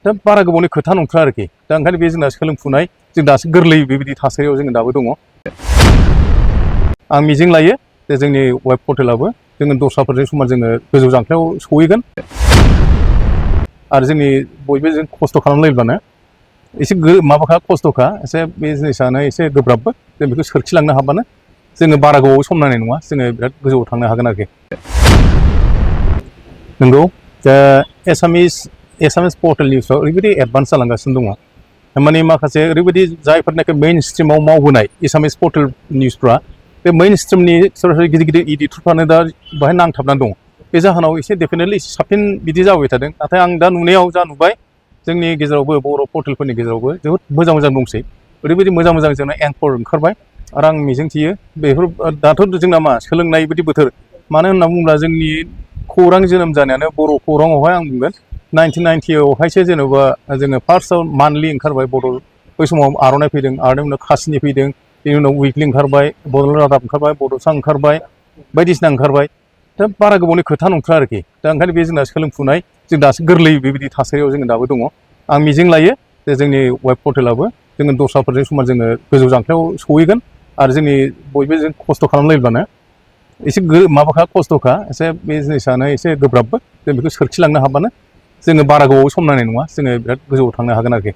दा बारा गोबावनि खोथा नंथ्रा आरोखि दा ओंखायनो बे जोंना सोलोंफुनाय जों दासो गोरलै बेबायदि थासारियाव जोङो दाबो दङ आं मिजिं लायो जे जोंनि वेब पर्टेलाबो जोङो दस्राफोरजों समान जोङो गोजौ जांख्लायाव सहैगोन आरो जोंनि बयबो जों खस्थ' खालामलायबानो एसे माबाखा खस्थ'खा एसे बे जिनिसानो एसे गोब्राबबो जों बेखौ सोरखिलांनो हाबानो जोङो बारा गोबाव सम नांनाय नङा जोङो बिराद गोजौआव थांनो हागोन आरोखि नंगौ दा एसामिस पर्टेल निउसआव ओरैबायदि एडभान्स जालांगासिनो दङ माने माखासे ओरैबायदि जायफोरनाखि मेइन स्ट्रिमाव मावबोनाय एसामिस पर्टेल निउसफ्रा बे मेइन स्ट्रिमनि सरासरि गिदिर गिदिर इडिटरफ्रानो दा बाहाय नांथाबनानै दं बे जाहोनाव एसे डेफिनेटलि साबसिन बिदि जाबाय थादों नाथाय आं दा नुनायाव जा नुबाय जोंनि गेजेरावबो बर' पर्टेलफोरनि गेजेरावबो जोबोद मोजां मोजां दंसै ओरैबायदि मोजां मोजां जोंना एंकर ओंखारबाय आरो आं मिजिंथियो बेफोर दाथ' जोंना मा सोलोंनाय बायदि बोथोर मानो होनना बुङोब्ला जोंनि खौरां जोनोम जानायानो बर' खौराङावहाय आं बुंगोन 1990आवहायसो जेनेबा जोङो फार्स्टआव मान्थलि ओंखारबाय बै समाव आर'नाइ फैदों आरो उनाव खासिनि फैदों बेनि उनाव उइकलि ओंखारबाय बड'लेण्ड रादाब ओंखारबाय बड'सा ओंखारबाय बायदिसिना ओंखारबाय दा बारा गोबावनि खोथा नंथ्रा आरोखि दा ओंखायनो बे जोंना सोलोंफुनाय जों दासो गोरलै बेबायदि थासारियाव जोङो दाबो दङ आं मिजिं लायो जे जोंनि वेब पर्टेलाबो जोङो दस्राफोरजों समान जोङो गोजौ जांख्लायाव सहैगोन आरो जोंनि बयबो जों खस्थ' खालामलायबानो एसे माबाखा खस्थ'खा एसे बे जिनिसानो एसे गोब्राबबो जों बेखौ सोरखिलांनो हाबानो जोङो बारा गोबाव सम नांनाय नङा जोङो बिराद गोजौआव थांनो हागोन आरोखि